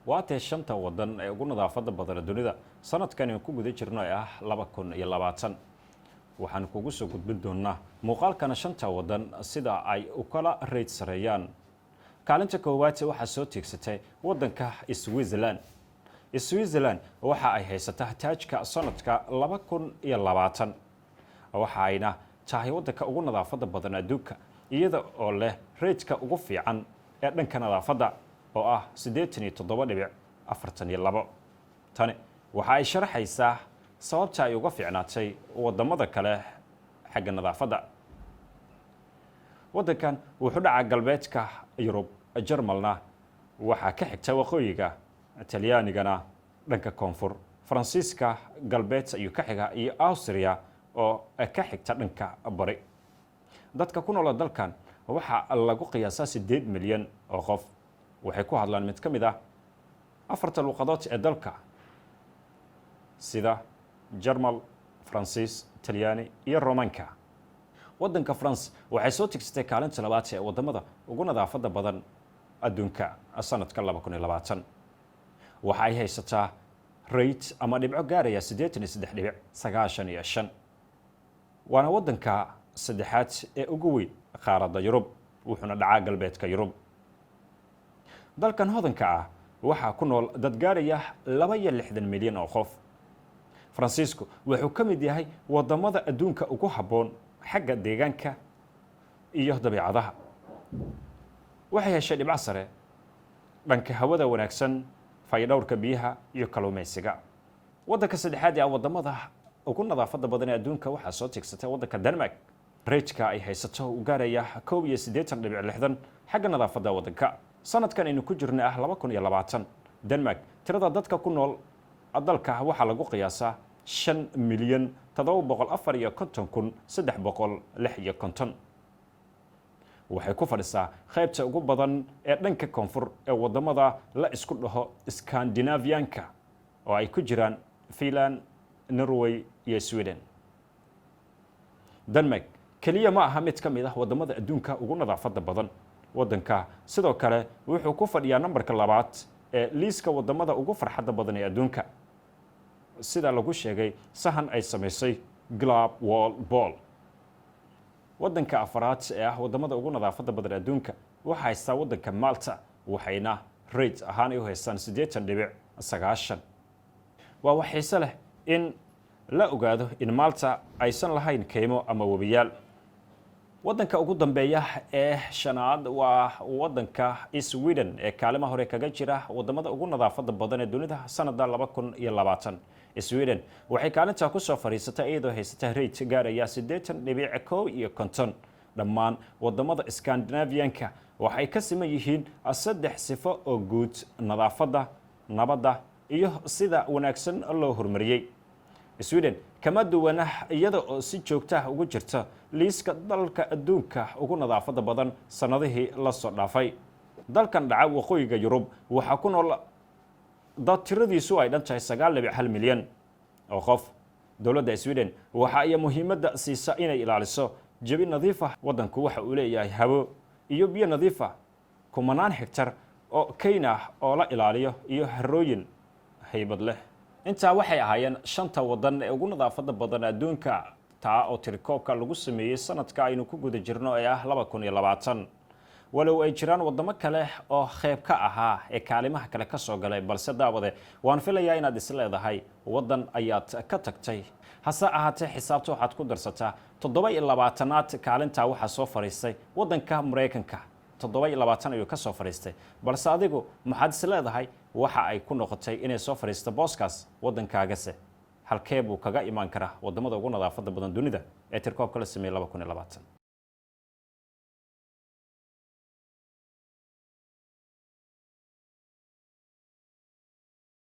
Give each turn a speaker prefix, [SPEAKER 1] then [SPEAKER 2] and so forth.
[SPEAKER 1] Waatee shanta waddan ee ugu nadaafadda badan dunida sanadkan aynu ku guda jirno ee ah 2020? Waxaan kugu soo gudbin doonaa muuqaalkana shanta waddan sida ay u kala reyd sareeyaan. Kaalinta koowaad waxaa soo tiigsatay waddanka Switzerland. Switzerland waxa ay haysataa taajka sanadka 2020, waxa ayna tahay waddanka ugu nadaafadda badan adduunka, iyada oo leh reydka ugu fiican ee dhanka nadaafadda oo ah 87.42. Tani waxa ay sharaxaysaa sababta ay uga fiicnaatay waddamada kale xagga nadaafadda. Waddankan wuxuu dhacaa galbeedka Yurub, Jarmalna waxaa ka xigta waqooyiga, Talyaanigana dhanka koonfur, Faransiiska galbeed ayuu ka xiga iyo Austria oo ka xigta dhanka bari. Dadka ku noola dalkan waxaa lagu qiyaasaa 8 milyan oo qof. Waxay ku hadlaan mid ka mid ah afarta luuqadood ee dalka, sida Jarmal, Faransiis, Talyaani iyo Romanka. Waddanka France waxay soo tigsatay kaalinta labaad ee waddamada ugu nadaafadda badan adduunka sanadka 2020. Waxa ay haysataa rate ama dhibco gaaraya 83.95, waana waddanka saddexaad ee ugu weyn qaaradda Yurub, wuxuuna dhacaa galbeedka Yurub. Dalkan hodanka ah waxaa ku nool dad gaaraya 62 milyan oo qof. Faransiisku wuxuu ka mid yahay waddamada adduunka ugu habboon xagga deegaanka iyo dabiicadaha. Waxay heshay dhibco sare dhanka hawada wanaagsan, fayadhowrka biyaha iyo kalluumaysiga. Waddanka saddexaad ee waddamada ugu nadaafadda badan ee adduunka waxaa soo tigsatay waddanka Denmark. Rate-ka ay haysato uu gaaraya 81.60 xagga nadaafadda waddanka sanadkan aynu ku jirnay ah 2020. Denmark tirada dadka ku nool dalka waxaa lagu qiyaasaa 5,754,356. Waxay ku fadhisaa qaybta ugu badan ee dhanka koonfur ee waddamada la isku dhaho Scandinavianka, oo ay ku jiraan Finland, Norway iyo Sweden. Denmark keliya ma aha mid ka mid ah waddamada adduunka ugu nadaafadda badan. Waddanka sidoo kale wuxuu ku fadhiyaa nambarka labaad ee liiska waddamada ugu farxadda badan ee adduunka, sida lagu sheegay sahan ay samaysay Gallup World Poll. Waddanka afaraad ee ah waddamada ugu nadaafadda badan adduunka waxaa haystaa waddanka Malta, waxayna rate ahaan ay u haystaan 80.90. Waa wax xiise leh in la ogaado in Malta aysan lahayn keymo ama webiyaal. Waddanka ugu dambeeya ee shanaad waa waddanka Sweden ee kaalima hore kaga jira waddamada ugu nadaafadda badan ee dunida sanada 2020. Sweden waxay kaalintaa kusoo fadhiisatay iyadoo haysata rate gaaraya 80.51. Dhammaan waddamada Scandinavianka waxay ka siman yihiin saddex sifo oo guud: nadaafadda, nabadda iyo sida wanaagsan loo horumariyey. Sweden kama duwana, iyada oo si joogta ah ugu jirta liiska dalalka adduunka ugu nadaafadda badan sannadihii la soo dhaafay. Dalkan dhaca waqooyiga Yurub waxaa ku nool dad tiradiisu ay dhan tahay 9.1 milyan oo qof. Dowladda Sweden waxa ay muhiimadda siisa inay ilaaliso jawi nadiif ah. Waddanku waxa uu leeyahay hawo iyo biyo nadiif ah, kumanaan hegtar oo kayn ah oo la ilaaliyo iyo harooyin haybad leh. Intaa waxay ahaayeen shanta waddan ee ugu nadaafadda badan adduunka, taa oo tirikoobka lagu sameeyey sanadka aynu ku guda jirno ee ah 2020. Walow ay jiraan waddamo kale oo qeyb ka ahaa ee kaalimaha kale ka soo galay, balse daawade, waan filayaa inaad is leedahay waddan ayaad ka tagtay. Hase ahaatee, xisaabta waxaad ku darsataa 27aad kaalintaa waxaa soo fadhiistay waddanka Maraykanka, 27 ayuu ka soo fadhiistay. Balse adigu maxaad is leedahay waxa ay ku noqotay inay soo fadhiisto booskaas? Waddankaagase halkee buu kaga imaan karaa waddamada ugu nadaafadda badan dunida ee tirkoobka la sameeyey 2020?